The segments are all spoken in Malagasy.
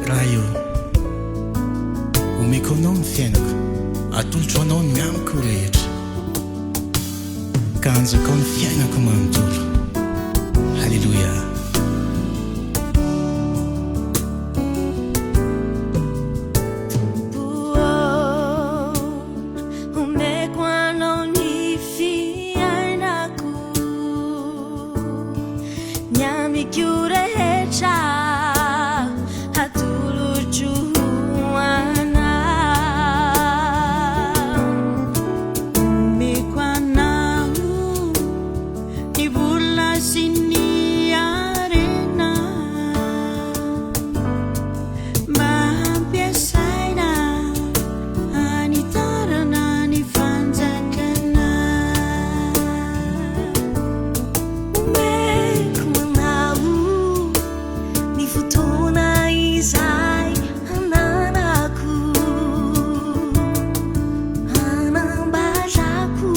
Ray ô, omeko Anao ny fiainako, atolotro Anao ny amiko rehetra, ka anjakao ny fiainako manontolo. Haleloia. Tompo ô, omeko Anao ny fiainako, ny amiko rehetra atolotro ho Anao. Omeko Anao ny vola sy ny harena, mba hampiasaina hanitarana ny fanjakana. Omeko Anao ny fotoana izay ananako, hanambarako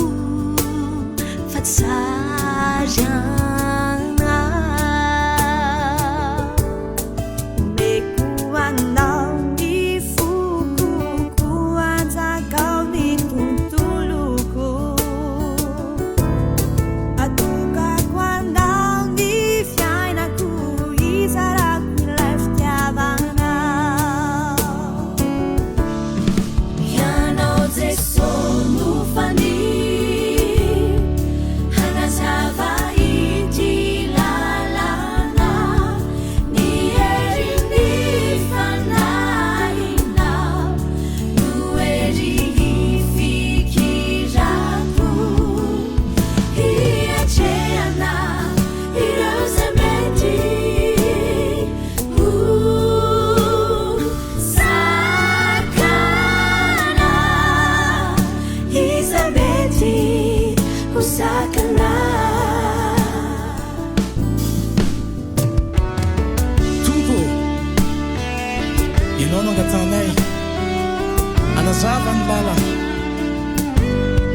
fa tsara Anao. Omeko Anao ny foko, koa anjakao ny tontoloko. Atokako Anao ny fiainako, hizarako ilay fitiavanao. Ianao Jeso no fanilo, hanazava ity lalana, ny herin'ny Fanahinao no hery hifikirako, hiatrehana ireo izay mety ho sakana, izay mety ho sakana. Tompo ô, Ianao no angatahanay, hanazava ny lalana,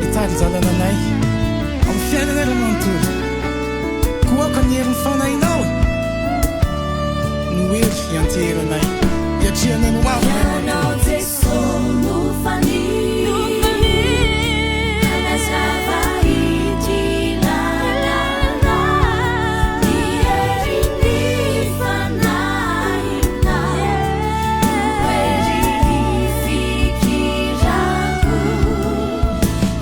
hitari-dalana anay amin'ny fiainanay ray manontolo. Koa aoka ny herin'ny Fanahinao no hery hianteheranay, hiatrehanay ny hoavinay Ianao manontolo. Jeso no fanilo, hanazava ity lalana, ny herin'ny Fanahinao no hery hifikirako,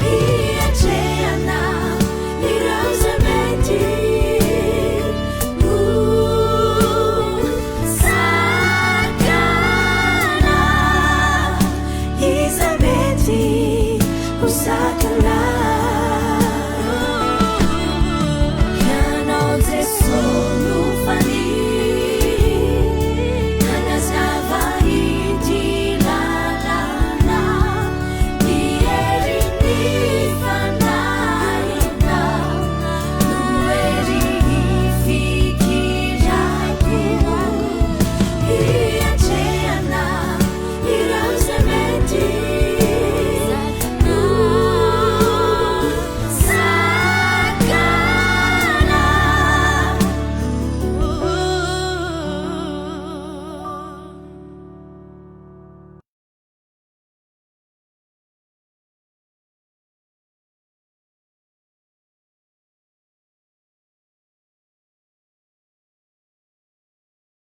hiatrehana ireo izay mety ho sakana, izay mety ho sakana.